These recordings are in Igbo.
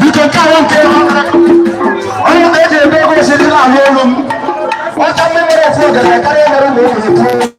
Biko, nke ahụ nke onye eji ebe ego si dị na-alụ olu m ọcha mmiri ofu ogene karịa mere ụmụ ogbenye tụọ.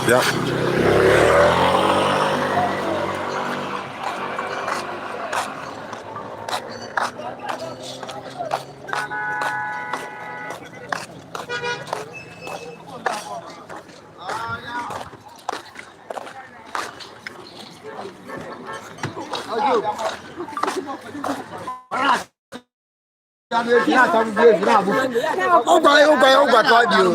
Bịa. Ụgwa ka ọ dị o.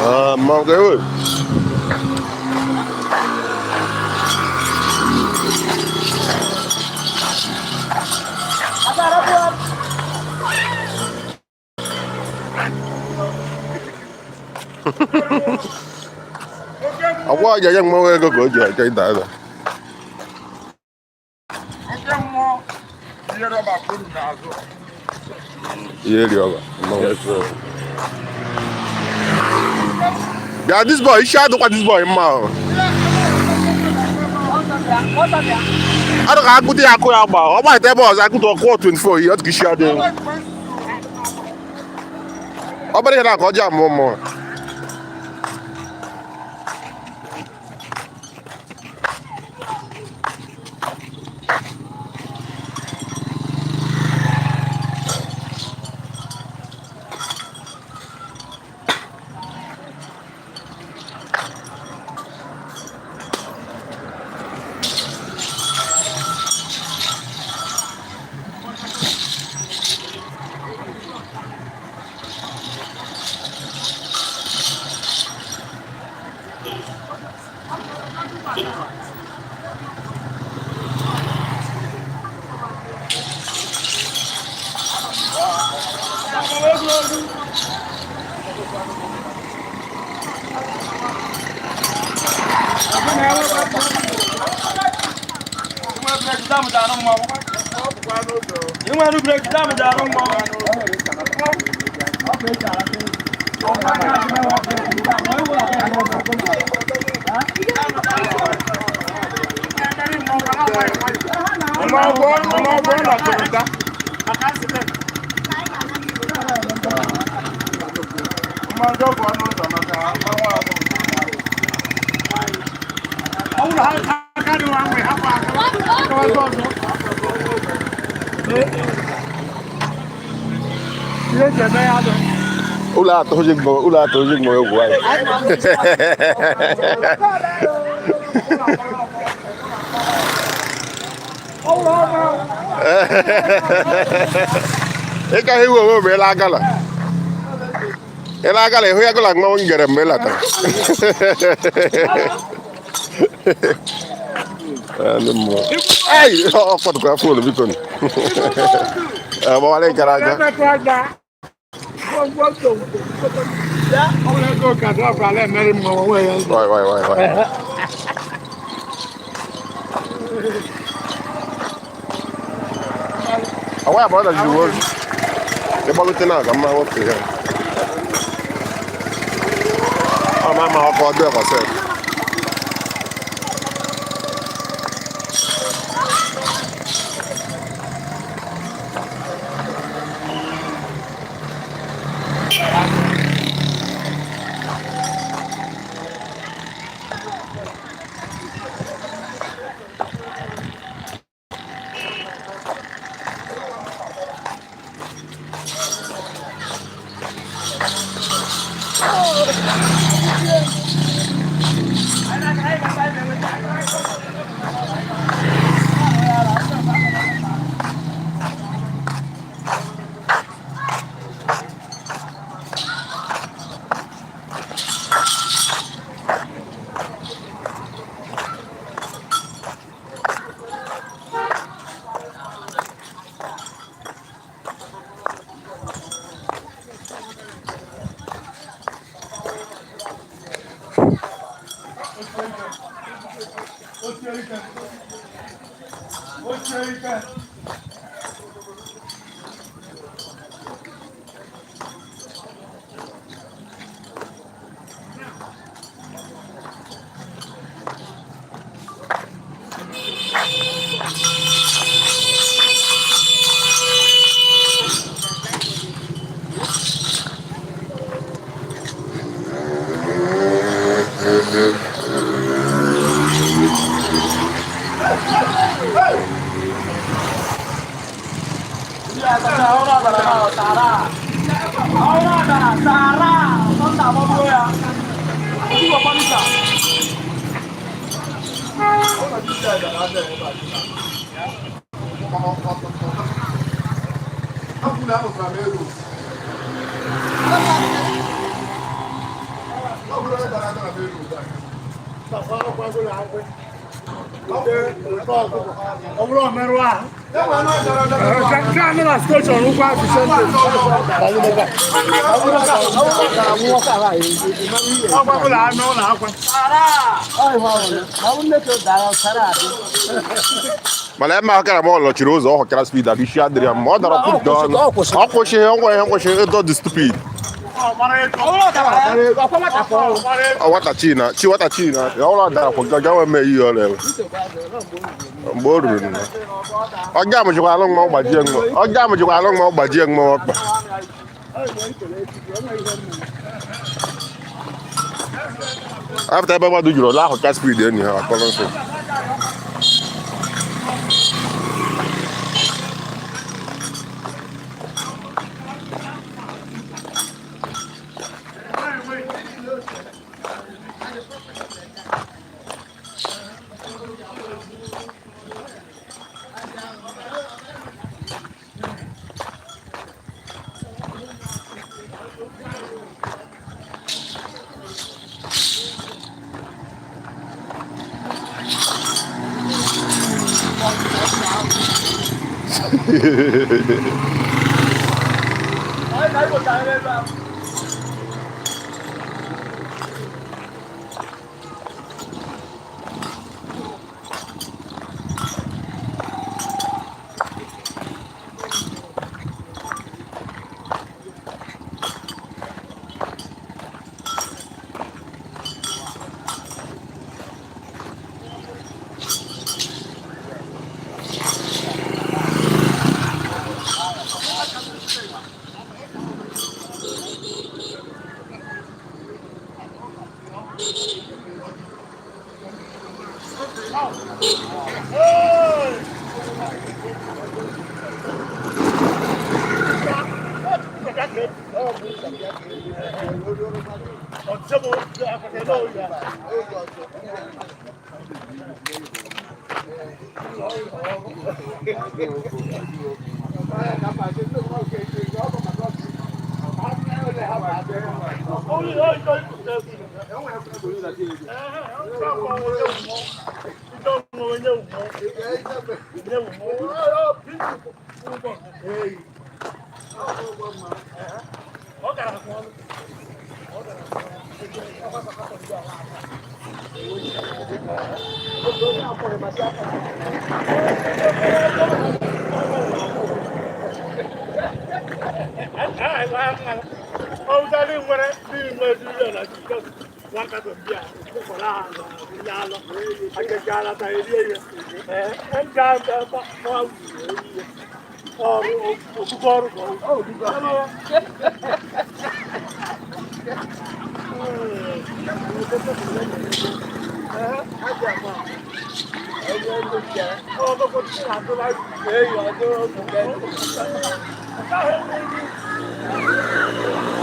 Ah, mmanwụ ka ewe. Ọgwa ọja ya mmanwụ ego ka o ji achọ ịda ada. Oke mmụọ ihe rọba kwuru n'azụ. Ihe eri ọba. Mmanwụ. Bịa, this boy, isi adịkwa this boy mma o. Adụ ka akụta ya akụ ya gba. Ọ gbaghịta ebe ọzọ akụta ọkụ 24 ihe ọtụ ka isi adịghị. Ọ bụrụ ihe na ka ọ ji amụ mmụọ. Ụlọ atọ oji gbọ ụlọ atọ oji gbọ egwu anyị. Ị ka iwu onwe mgbe ịla agala. Ịla agala ịhụ ya gụla mmanwụ ngere mgbe ị latara. Ndị mmụọ. Ei, ọ kpọtụkwara foonu biko. Agbawara gara aga. Wai, wai, wai, wai. Ọwa abụọ dajiri ozu. Ịgbalute na aga mma nwoke ya. Ọ ma ama ọkọ ọdụ ẹkọ sef. Mana eme ahụ kara ma ọ lọchiri ụzọ ọ họchara speed adị isi adịrị ya mma ọ dara kwupụta ọnụ. Ọ kwụsịghị ọ nwere ihe nkwụsị ịdọ dị stupid. Ọ nwata chi na chi nwata chi na ọ ụlọ dara kwụ gaga nwe mee ihe ọ na-eme. Mgbe o ruru na ọga m jikwa alụ nwa gbajie nwa ọga m jikwa alụ nwa gbajie nwa ọkpa. After ebe mmadụ juru ọla ahụ ka speed enyi ha akọrọ nsọ. Thank you.